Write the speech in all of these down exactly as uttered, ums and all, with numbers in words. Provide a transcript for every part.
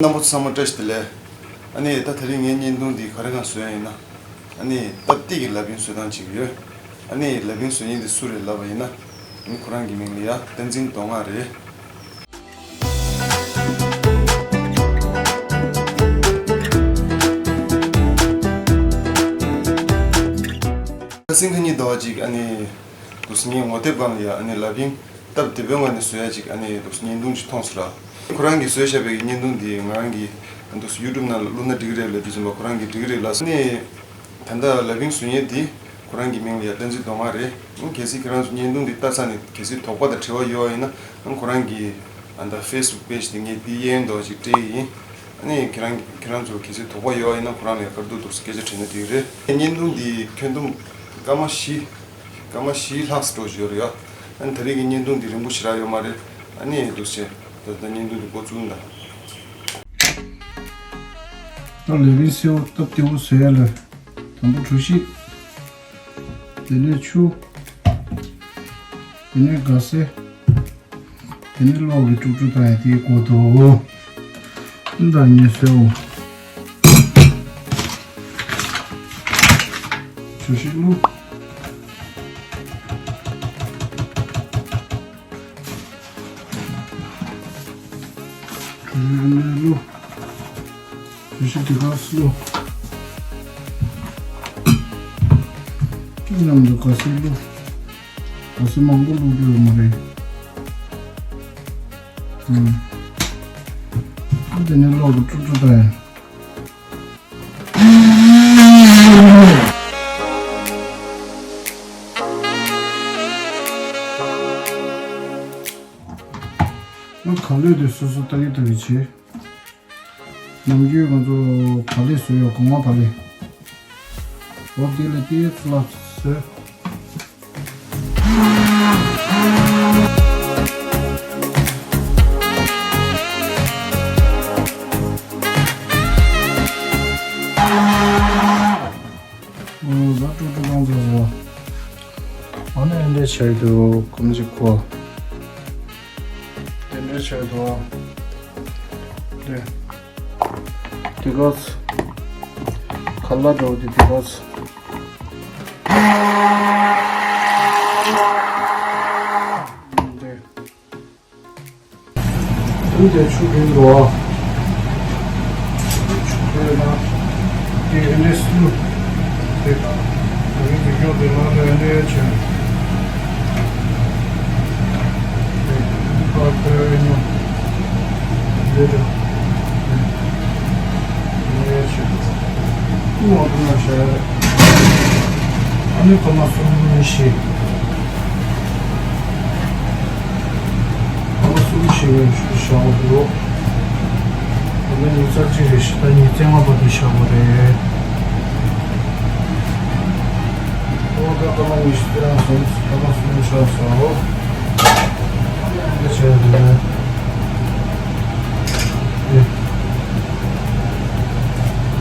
རྣམ་པ་ཚང་མ་བཀྲ་ཤིས་བདེ་ལེགས། ཨ་ནི་ད་དེ་རིང་ངའི་བརྙན་ཐུང་འདི་ག་རེ་གང་བཟོས་ཡིན་ན། ཨ་ནི་སྟབས་བདེ་གི་ལ་ཕིང་བཟོ་སྟངས་ཅིག་ཡོད། ཨ་ནི་ལ་ཕིང་བཟོ་མཁན་འདི་སུ་རེད་ལབ་པ་ཡིན་ན། ཨ་ནི་ཁོ་རང་གི་མིང་ལ་ཡ་བསྟན་འཛིན་མདོ་སྔགས་རེད། ཁ་སང་ཁ་ཉིན་ཟླ་བ་གཅིག་ཨ་ནི་འདུག་སེ་ངའི་ངོ་དེབ་སྒང་ལ་ཡ་ཨ་ནི་ལ་ཕིང་སྟབས་བདེ་པོའི་ངང་ནས་བཟོ་ཡ་ཅིག་ཨ་ནི་འདུག་སེ་བརྙན་ཐུང་ཅིག་མཐོང་སོང་ར། ཁོ་རང་གིས་བཟོས་བཞག་པའི་བརྙན་ཐུང་འདི་ང་རང་གིས་འདུག་སེ་ཡུ་ཊུབ་ནང་ལ་བླུགས་ན་འགྲིག་གི་རེད་ལབ་དུས་ཙམ་པ་ཁོ་རང་གིས་འགྲིག་གི་རེད་ལབ་སོང་ནས། ད་ལྟ་ལ་ཕིང་བཟོ་མཁན་འདི་ཁོ་རང་གི་མིང་ལ་ཡ་བསྟན་འཛིན་མདོ་སྔགས་རེད། གལ་སྲིད་ཁྱེད་རང་ཚོ་བརྙན་ཐུང་འདི་ལྟ་ཚར་ནས་གལ་སྲིད་དོགས་པ་དང་དྲི་བ་ཡོད་པ་ཡིན་ན་ཁོ་རང་གི་ཨ་ད་ཕེ་སི་བུག་པེ་ཇི་དེ་ངས་འདི་གཡས་གཡོན་འདྲ་བོ་ཅིག་སྤྲད་ཡིན། ཨ་ནི་ཁྱེད་རང་ཁྱེད་རང་ཚོ་གལ་སྲིད་དོགས་པ་ཡོད་པ་ཡིན་ན་ཁོ་རང་ལ་ཡ་བཀའ་བསྡུར་འདུག་སེ་སྐད་ཆ་དྲིས་ན་འགྲིག་གི་རེད། བརྙན་ཐུང་འདི་ཁྱོན་བསྡོམས་སྐར་མ་བཞི། སྐར་མ་བཞི་ལྷག་ཙམ་འགྲོ་བཞིན་ཡོད་རེད་ཡ། ཨ་ནི་ད་རེས་ཀྱི་བརྙན་ཐུང་འདི་རིང་པོ་ཞེ་དྲག་ཡོད་མ་རེད། ཨ་ནི་འདུག་སེ་ད་ལྟ་བརྙན་ཐུང་འདི་འགོ་བཙུགས་ན། ད་ལ་ཕིང་སེར་པོ་སྟབས་བདེ་པོ་བཟོ་ཡ་ལ། དང་པོ་གྲོ་ཞིབ། དེ་ནས་ཆུ། དེ་ནས་སྒ་སེ། དེ་ནས་གློག་གི་དཀྲུག་དཀྲུག་བཏང་ཡ་དེའི་སྐོར་དུ། ད་ངས་སེར་པོ། གྲོ་ཞིབ་བླུགས། གྲོ་ཞིབ་ནས་བླུགས། གྲོ་ཞིབ་དེ་ག་ཚོད་བླུགས། མཉམ་དུ་སྒ་སེ་བླུགས། སྒ་སེ་མང་པོ་བླུགས་རྒྱུ་ཡོད་མ་རེད། ཨུམ། ཨ་དེ་ནས་གློག་གི་དཀྲུག་དཀྲུག་བཏང་ཡ། ཨ་ག་ལེར་དེ་སོ་སོ་ལྟ་གི་ལྟ་གི་བྱེད། ནམ་རྒྱུན་ང་ཚོ་བག་ལེབ་བཟོས་ཡོད་གོང་མ་བག་ལེབ། འོ་དེ་ལས་ཏོག་ཙམ་ལྷག་བཟོས། ཨོ་ད་དཀྲུག་དཀྲུག་བཏང་ཚར་སོང་། ཨ་ནི་འདི་འདྲ་བྱས་འདུག་སྐམ་ཅིག་གོ། དེ་འདྲ་བྱས་འདུག་དེ། དེ་ག་ཚོད། ཁ་ལག་འདྲ་བོ་དེ་དེ་ག་ཚོད། འདི། འདི་ཆུ་བུད་འགྲོ། ཆུ་བུད་ན། དེ་ཨེ་འདྲས་སུ། དེ། ད་གིན་དེ་མགྱོགས་དེ་ལ་ལ་ཨེ་འདྲས་བྱས། དེ་ཕར་ཕེབས་ཉོ། འདི་འདྲ། ཨེ་འདྲས་བྱས། ཨུ་མ་ཐུ་ན་བྱས། ཨ་ནི་ཁོ་ན་གསུམ་བཞི། ཨ་ནི་གསུམ་བཞི་བའི་ཤུ་བཞག་འདུག་ཨ་ནི་ཉི་ཚེ་གཅིག་རེ་བཞི་ད་ཉི་ཚེ་ལྔ་བར་དུ་བཞག་པ་རེད། ཨོ་ད་ད་ལ་ཉི་ཤུ་རྩ་གསུམ་ད་ལ་གསུམ་བཞག་སོང་། ཨ་ནི་བྱས་རེད། ཨེ།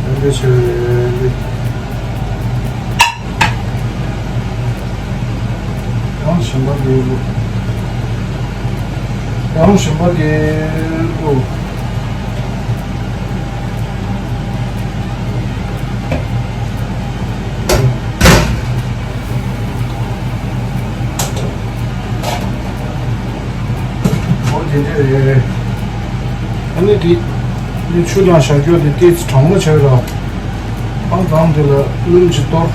ཨེ་འདྲ་བྱས་རེད། ཡང་གཞན་པ་དེ་བླུགས། ཡང་གཞན་པ་དེ་བླུགས། འོ་དེ་འདྲ་རེད། ཨ་ནི་དེ། ནི་ཆུ་དང་ཞག་སྐྱོ་དེ་ཏོག་ཙམ་གྲང་མོ་བྱས་ར། ཨང་གང་དེ་ལ་སྣུམ་ཅིག་གཏོར།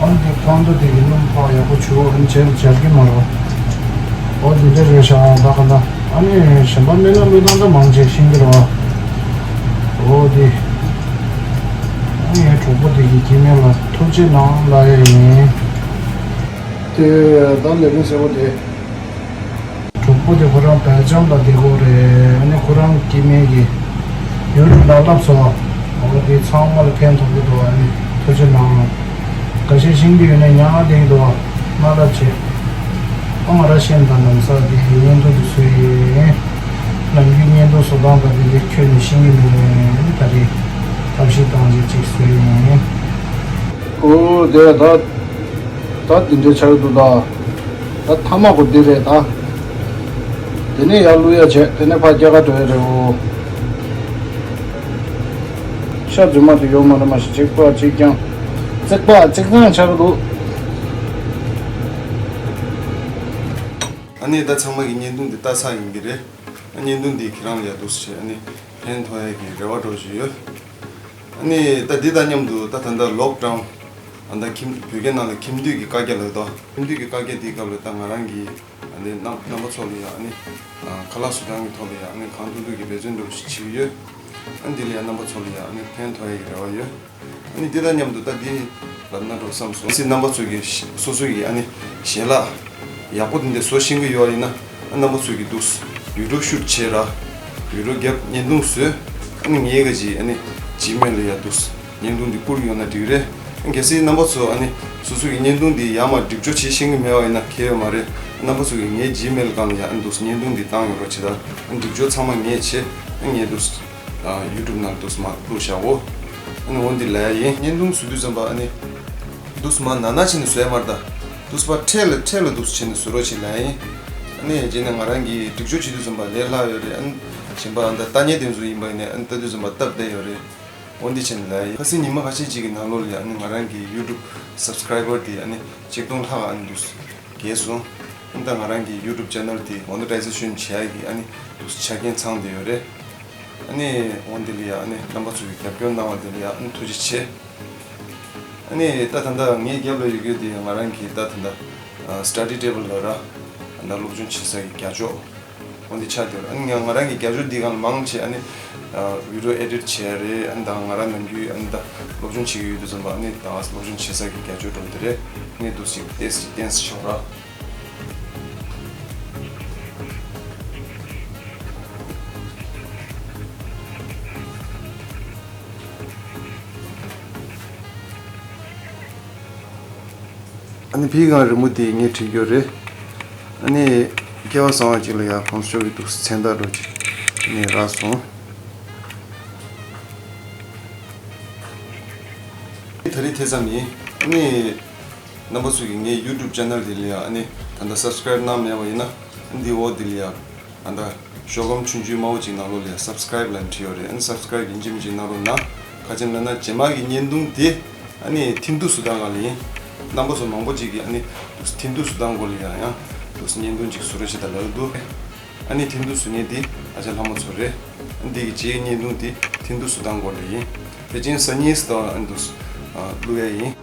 ཨང་དེ་ཐང་ད་དེ་གི་སྣུམ་ཕག་ཡག་པོ་བྱུག་ཨ་ནི་བྱས་ལ་འབྱར་གི་མ་རེད། འོ་དེ་འདྲ་རེད་ཤག་ད་ག་ད། ཨ་ནི་གཞན་པ་སྨན་སྣ་བླུགས་སྟངས་ད་མང་ཆེ་ཤེས་ཀྱི་རེད་བ། འོ་དེ། ཨ་ངའི་གྲོགས་པོ་དེ་གི་སྐྱེ་དམན་ལ་ཐུགས་རྗེ་གནང་ལབ་ཡ་ཡིན། དེ་ད་ལས་ཀུན་གསལ་པོ་དེ། གྲོགས་པོ་དེ་ཁོ་རང་སྦེལ་ཇམ་ལ་བསྡད་ཀྱི་ཡོད་རེད། ཨ་ནི་ཁོ་རང་སྐྱེ་དམན་གྱིས་ཡུ་ཊུབ་ལ་བསླབས་སོང་། འོ་དེ་ཚང་མ་ལ་ཕན་ཐོགས་ཀྱི་འདུག་ཨ་ནི་ཐུགས་རྗེ་གནང་། འགའ་ཤས་ཤེས་ཀྱི་ཡོད་ན་ཉར་བསྡད་ཀྱི་འདུག་མ་བསླབ་བྱས། ཨ་ང་རང་ཤེས་དང་ལམ་སང་དེ་བརྙན་ཐུང་དེ་བཟོས་ཡིན། ནམ་རྒྱུན་བརྙན་ཐུང་བཟོ་སྟངས་དང་དེ་འདྲ་ཁྱོན་ནས་ཤེས་ཀྱི་མེད་ནས་ད་རེས་ཐབས་ཤེས་བཏང་རྗེས་ཅིག་བཟོས་ཡིན། ཨོ་དེ་ད། ད་འདི་འདྲའི་ཆགས་འདུག་ད། ད་ཐ་མག་གོ་འདི་རེད་ད། དེ་ནས་ཡར་བླུག་ཡ་བྱས། དེ་ནས་ཕར་རྒྱ་གར་འགྲོ་ཡ་རེད་འོ། ཤ་རྫུན་མ་དེ་ཡོད་མ་རེད། མ་གཞི་གཅིག་པ་གཅིག་རྐྱང་། གཅིག་པ་གཅིག་རྐྱང་ཆགས་འདུག་ཨ་ནི་ད་ཚང་མ་གི་བརྙན་ཐུང་འདི་ལྟ་ཚར་ཡིན་གྱི་རེད། ཨ་བརྙན་ཐུང་འདི་ཁྱེད་རང་ལ་ཡ་འདུག་སེ་བྱས། ཨ་ནི་ཕན་ཐོགས་ཡ་གི་རེ་བ་འདྲ་ཞིག་ཡོད། ཨ་ནི་ད་འདི་དང་མཉམ་དུ་ད་ད་ལྟ་ལོག་ཌའུན། ཨ་ད་ཁྱིམ་བོད་སྐད་ནང་ལ་ཁྱིམ་སྡོད་ཀྱི་བཀའ་རྒྱ་ལབ་དོ། ཁྱིམ་སྡོད་ཀྱི་བཀའ་རྒྱ་འདིའི་སྐབས་ལ་ད་ང་རང་གི་ཨ་ནི་རྣམ་རྣམ་པ་ཚོ་ལ་ཡ་ཨ་ནི་ཨ་ཁ་ལག་བཟོ་སྟངས་ཀྱི་ཐོག་ལ་ཡ་ཨ་ནི་གང་ཐུབ་ཐུབ་ཀྱི་འབད་བརྩོན་འདྲ་བོ་ཞིག་བྱེད་ཀྱི་ཡོད། ཨ་ནི་འདི་ལ་ཡ་རྣམ་པ་ཚོ་ལ་ཡ་ཨ་ནི་ཕན་ཐོགས་ཡ་གི་རེ་བ་ཡོད། ཨ་ནི་འདི་དང་མཉམ་དུ་ད་འདི་ལབ་ན་འགྲོ་བསམ་སོང་། སྲིད་རྣམ་པ་ཚོ་གི་སོ་སོ་གི་ཨ་ནི་ཞལ་ལག་ཡག་པོ་དེ་འདྲ་བཟོ་ཤེས་ཀྱི་ཡོད་ཡིན་ན། ཨ་རྣམ་པ་ཚོ་གི་འདུག་ཡུ་ཊུབ་ཤུཊ་བྱེད་ར། བི་ཌི་ཡོ་རྒྱབ། བརྙན་ཐུང་བཟོས། ཨ་ནི་ངའི་ག་ཅིག་ཨ་ནི་ཇི་མེལ་ལ་ཡ་འདུག་བརྙན་ཐུང་འདི་བསྐུར་ཡོང་ན་འགྲིག་རེད། ཨ་གལ་སྲིད་རྣམ་པ་ཚོ་ཨ་ནི་སོ་སོ་གི་བརྙན་ཐུང་འདི་ཡར་མར་སྒྲིག་སྦྱོར་བྱེད་ཤེས་ཀྱི་མེད་པ་ཡིན་ན་གལ་ཡོད་མ་རེད། རྣམ་པ་ཚོ་གི་ངའི་ཇི་མེལ་སྒང་ལ་ཡ་ཨ་ནི་འདུག་བརྙན་ཐུང་འདི་བཏང་ཡོང་རོགས་བྱེད་ད། ཨ་སྒྲིག་སྦྱོར་ཚང་མ་ངས་བྱེད། ཨ་ངས་འདུག་ཡུ་ཊུབ་ནང་འདུག་མར་བླུགས་བཞག་གོ། ཨ་ནི་འོ་འདི་ལབ་ཡ་ཡིན། བརྙན་ཐུང་བཟོ་དུས་ཙམ་པ་ཨ་ནི་འདུག་མར་ནར་ནར་བྱས་ནས་བཟོ་ཡ་མ་རེད་ད། འདུག་པ་འཕྲལ་ལ་འཕྲལ་ལ་འདུག་བྱས་ནས་བཟོ་རོགས་བྱེད་ལབ་ཡ་ཡིན། ཨ་ནི་རྗེས་ནས་ང་རང་གིས་སྒྲིག་སྦྱོར་བྱེད་དུས་ཙམ་པ་ལས་སླ་ཡོད་རེད། ཨ་ནི་གཞན་པ་ཨ་ད་ལྟ་མཁན་དེ་ཚོ་ཡིན་པ་ཡིན་ནའི་ཨ་ནི་ལྟ་དུས་ཙམ་པ་སྟབས་བདེ་ཡོད་རེད། འོ་འདི་བྱས་ནས་ལབ་ཡ་ཡིན། ཁ་སང་ཉི་མ་ཁ་ཤས་ཅིག་གི་ནང་ལོགས་ལ་ཡ་ཨ་ནི་ང་རང་གི་ཡུ་ཊུབ་སབ་སི་ཀ་རའི་བར་དེ་ཨ་ནི་ཆིག་སྟོང་ལྷག་ཨ་ནི་འདུག་རྒྱས་སོང་། ཨ་ནི་ད་ང་རང་གི་ཡུ་ཊུབ་ཅེ་ནལ་དེ་མོ་ནི་ཊའི་ཟེ་ཤན་བྱེད་ཡ་གི་ཨ་ནི་འདུག་ཆ་རྐྱེན་ཚང་བསྡད་ཡོད་རེད། ཨ་ནི་འོ་འདི་ལ་ཡ་ཨ་ནི་རྣམ་པ་ཚོ་གིས་རྒྱབ་སྐྱོར་གནང་བ་འདི་ལ་ཡ་ཨ་ནི་ཐུགས་རྗེ་ཆེ། ཨ་ནི་ད་ད་ལྟ་ངའི་རྒྱབ་ལ་ཡོད་རྒྱུ་དེ་ང་རང་གི་ད་ད་ལྟ་ཨ་སི་ཊ་ཌི་ཊེ་བལ་ལབ་ར། ད་སློབ་སྦྱོང་བྱེད་ས་གི་རྒྱ་ཅོག་འོ་འདི་ཆགས་བསྡད་ཡོད་རེད། ཨ་ནི་ང་ང་རང་གི་རྒྱ་ཅོག་འདི་སྒང་ལ་མང་ཆེ་ཨ་ནི་ཨ་བི་ཌི་ཡོ་ཨེ་ཌིཊ་བྱེད་ཡ་རེད། ཨ་ནི་ད་ང་རང་ནམ་རྒྱུན་ཨ་ནི་ད་སློབ་སྦྱོང་བྱེད་ཀྱི་ཡོད་དུས་ཙམ་པ་ཨ་ནི་ད་སློབ་སྦྱོང་བྱེད་ས་གི་རྒྱ་ཅོག་འདྲ་བོ་དེ་རེད། ཨ་ནི་འདུག་སེ་ཏོག་ཙམ་ཏོག་ཙམ་ཆོག་ར། ཨ་ནི་ཕིའི་སྒང་རི་མོ་དེ་ངས་བྲིས་རྒྱུ་རེད། ཨ་ནི་སྐལ་བ་བཟང་བ་ཅིག་ལ་ཡ་ཁོང་ཚོ་གི་འདུག་མཚན་རྟགས་འདྲ་ཅིག་ནས་རག་སོང་། ད་རེས་དེ་ཙམ་ཡིན། ཨ་ནི་རྣམ་པ་ཚོ་གིས་ངའི་ཡུ་ཊུབ་ཅེ་ནལ་དེ་ལ་ཡ་ཨ་ནི་ད་ལྟ་སབ་སི་ཀ་རའིབ་གནང་མེད་པ་ཡིན་ན་ཨ་ནི་འདི་འོག་དེ་ལ་ཡ། ཨ་ད་ཤོག་སྒམ་ཆུང་ཆུང་དམར་པོ་ཅིག་ནང་ལོགས་ལ་ཡ་སབ་སི་ཀ་རའིབ་ལབ་བྲིས་ཡོད་རེད། ཨ་ནི་སབ་སི་ཀ་རའིབ་ཡིན་གཅིག་མིན་གཅིག་གནང་རོགས་གནང་། ག་ཅི་ལབ་ན་རྗེས་མ་གི་བརྙན་ཐུང་དེ་ཨ་ནི་ཐིམ་ཐུ་བཟོ་སྟངས་སྒང་ལ་ཡིན། རྣམ་པ་ཚོ་མང་པོ་ཅིག་གིས་ཨ་ནི་ཐིམ་ཐུ་བཟོ་སྟངས་སྐོར་ལ་ཡ་ཡང་བརྙན་ཐུང་ཅིག་བཟོ་རོགས་བྱེད་ད་ལབ་འདུག་ཨ་ནི་ཐིམ་ཐུ་བཟོ་མཁན་དེ་ཨ་ཅག་ལྷ་མོ་མཚོ་རེད། ཨ་ནི་འདི་གི་རྗེས་བརྙན་ཐུང་དེ་ཐིམ་ཐུ་བཟོ་སྟངས་སྐོར་ལ་ཡིན། ཕལ་ཆེར་སང་ཉིན་ཙམ་ཨ་ནི་འདུག་བླུག་ཡ་ཡིན།